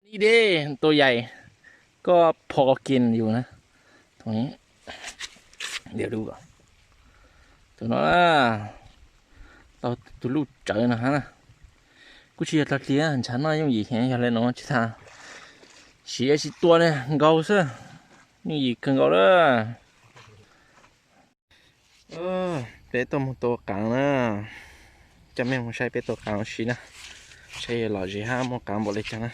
Ib deb tua yais, koj phom kos kis yus na. Tus no, tau tus luj tsawv no hab na. Kuj tsis yog dlau hli, ntshav noj yooj yim heev, yog le no tsis tas siv tsis tua ne, nkaus xwb. Yooj yim kawg nkaus lawm. Peb tuaj mus tua qaav na. Coj mej mus saib peb tua qaav ua si na, saib lom zem hab muaj qaav npaum li cas na.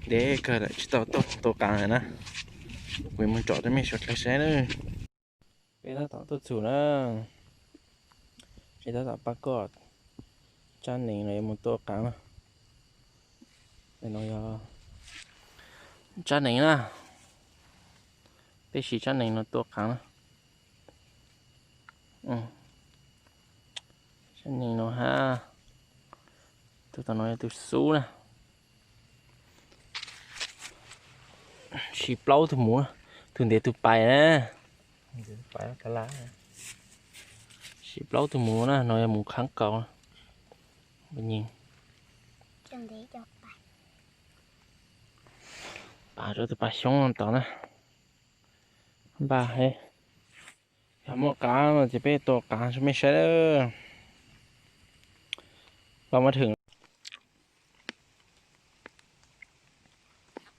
Deb kawg lawm tsis tau tuaj tua qaav lawm na. Kuv mus tsom rau mej suav dlawg saib na. Peb tab tom tuaj txug na, peb tab tom pab koj tsab nees no yuav mus tua qaav na. No yog tsab nees na, peb siv tsab nees no tua qaav na. Tsab nees no hab, tus tom no yog tus xub na. Siv plaub tug mus, tug ntev tug pais na. Siv plaub tug mus na, no yog mus khaab kaus. Pav rau tus pav xyoob tod na. Npaj, yog muaj qaav no ces peb tua qaav rau mej saib. Npaj muab theem.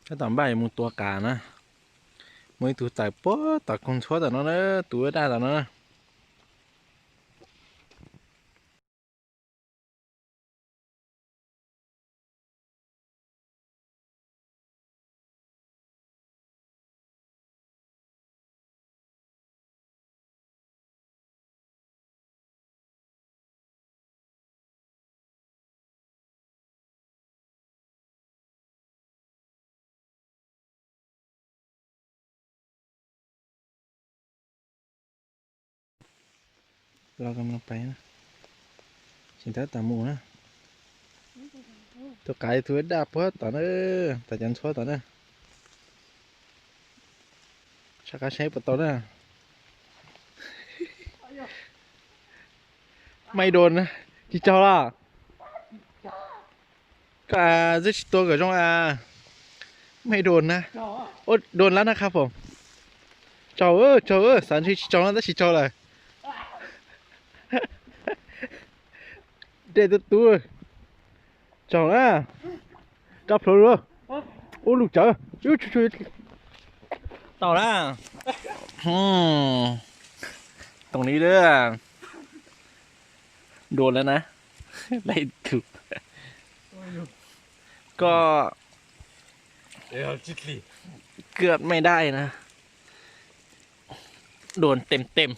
Tab tom npaj yuav mus tua qaav na. Muaj ib tug tawm puag tom koog ntxhuab tom no na, tus daj tom no na. Tsis tab tom mus na. Tus qav tus daj puag tom na, tom cov ntxhuab tom na. Saj qab saib puas tau na. Maj dua na, tsis tsaug los? Koj twb tsis tua kom zoo a. Maj dua na. Ua dua lab na khab foom. Tsaug, tsaug, xav ntshe tsis tsaug no tab sis tsaug lawm. Dej tub tub. Tsaug na. Rab plhuav lug. Ub lug tsawv. Tau na. Toom li lawm. Dua lawm na. Lawm ib tug. Koj เกือบไม่ได้นะ โดนเต็ม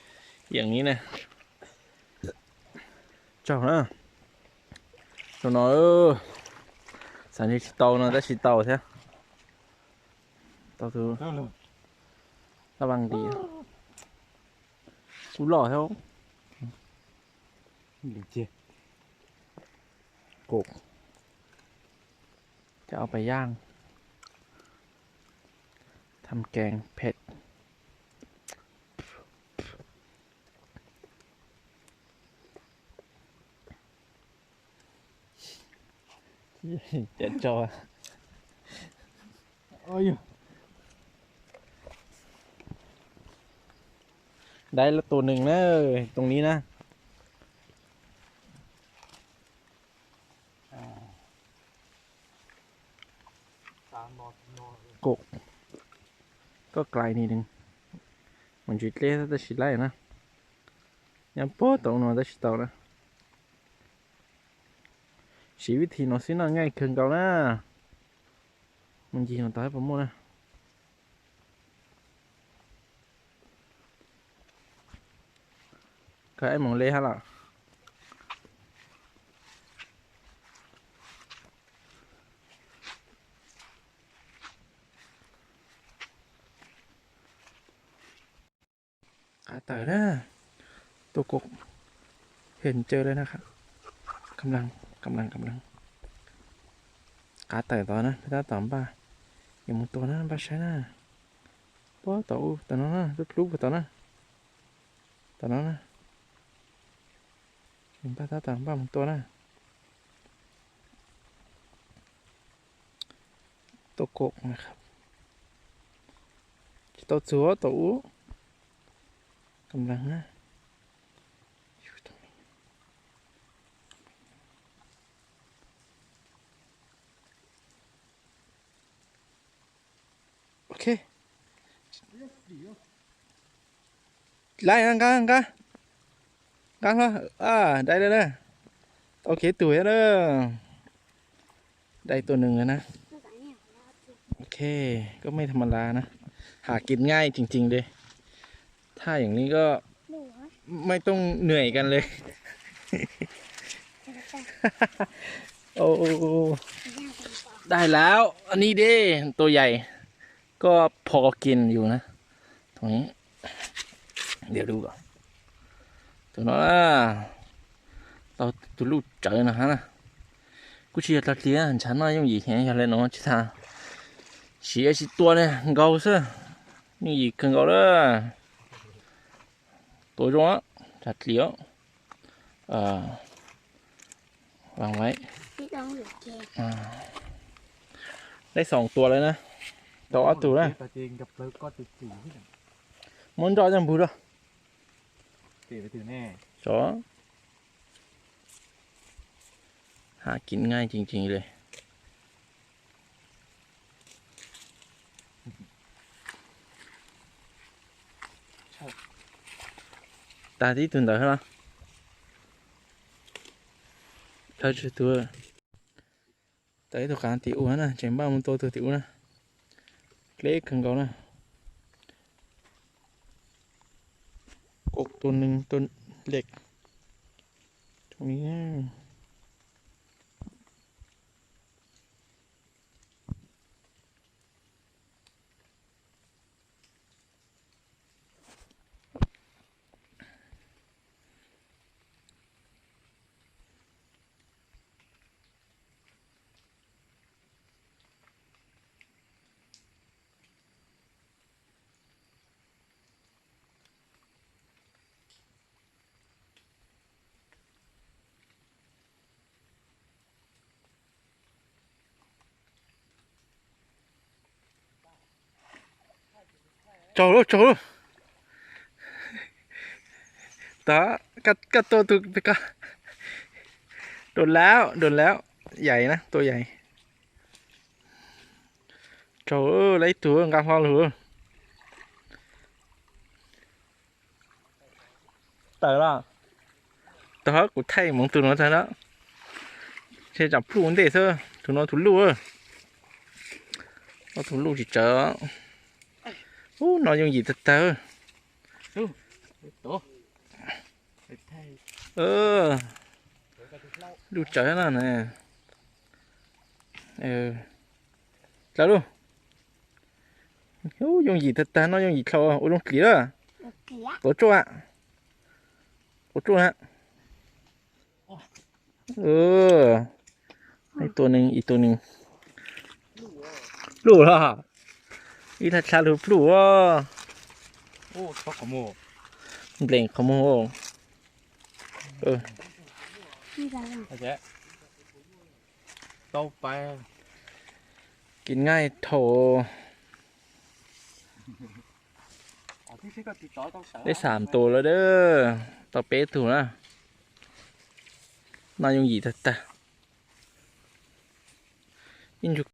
ๆ อย่างนี้นะ Tsaug na. Tus no xav ntshe tsis tau no tab sis tau thiab. Tau tus laj vaj nqis. Kuj loj thiab. Kom coj pais yaaj, tham kees phem. Cov tso. Đáy là tổ nừng đó, tùng ní na. Koj, koj klais ni, mus ntsis dleb tab sis laib na. Nyob puag tom no tab sis tau na. Siv vib thi no xwb noj nqaij kawg nkaus na. Mus ncig no tau puas muaj na. Koj ib mus le hab los. Qav tawm na. Tua koj, hej, caw le na. Kam leej, kam leej, kam leej. Qav tawm tod na, peb tab tom npaj yuav mus tua na, npaj saib na. Puag tom u, tom no na, lub dlub puag tom na. Tom no na. Npaj tab tom npaj mus tua na. Tau koj na, tsis tau txug tau ub. Kam laj na. Ok. Laib nqa nqa nqa hlo, dai lawm na. Tau kev tuag thiab na. Dai tua nws lawm na. Ok, koj mej tham ma las na. Haj kim nyaij tsees tsees li. Thaj yeem li koj mej tooj nuam kas li. Dai lawm, ni deb tua yaim. Koj phov kos kis yus na. Tus no, tau tus luj tsawv no hab na. Kuj tsis yog dlag dlig, ntshav noj yooj yim heev, yog le nuav tsis tas siv tsis tua ne, nkaug xwb. Yooj yim kawg nkaus lawm. Tua zoo, dlag dlig. Laib xoom tua lawm na. Tau ob tug na. Muab nroj coj npug rau. Haj kim nyaij tsees tsees li. Tag tib tug ntawd los. Tag ib tug qav tim ub na, tseem npaj mus tua tug tim ub na. Dleb kawg nkaus na. Tua neeg tua lek. Tsaug lawm, tsaug lawm. Tod, koj tua tus pem ko. Dua lawm, dua lawm. Yaim na, tua yaim. Tsaug, lawm ib tug nqa hlo lug. Tawm los. Tau hab, kuv thaij moov tug no tag na. Tsam pluj ua ntej xwb, tug no tug luj. Ob tug luj tsis tsawv. Ub, no yooj yim tag tag. Luj tsawv na. Dlawb lauj. Ub, yooj yim tag tag, no yooj yim dlhau, ua zoo dlim lawm. Tuav tsuaj, tuav tsuaj na. Ib tug neeg, ib tug neeg. Pluj los? Ib thaj tsam lug pluj. Npleem qhov muag. Kim nyaij dhau. Peb xam tus lawm, tau peb tug na. No yooj yim tag tag. Ib ntsuj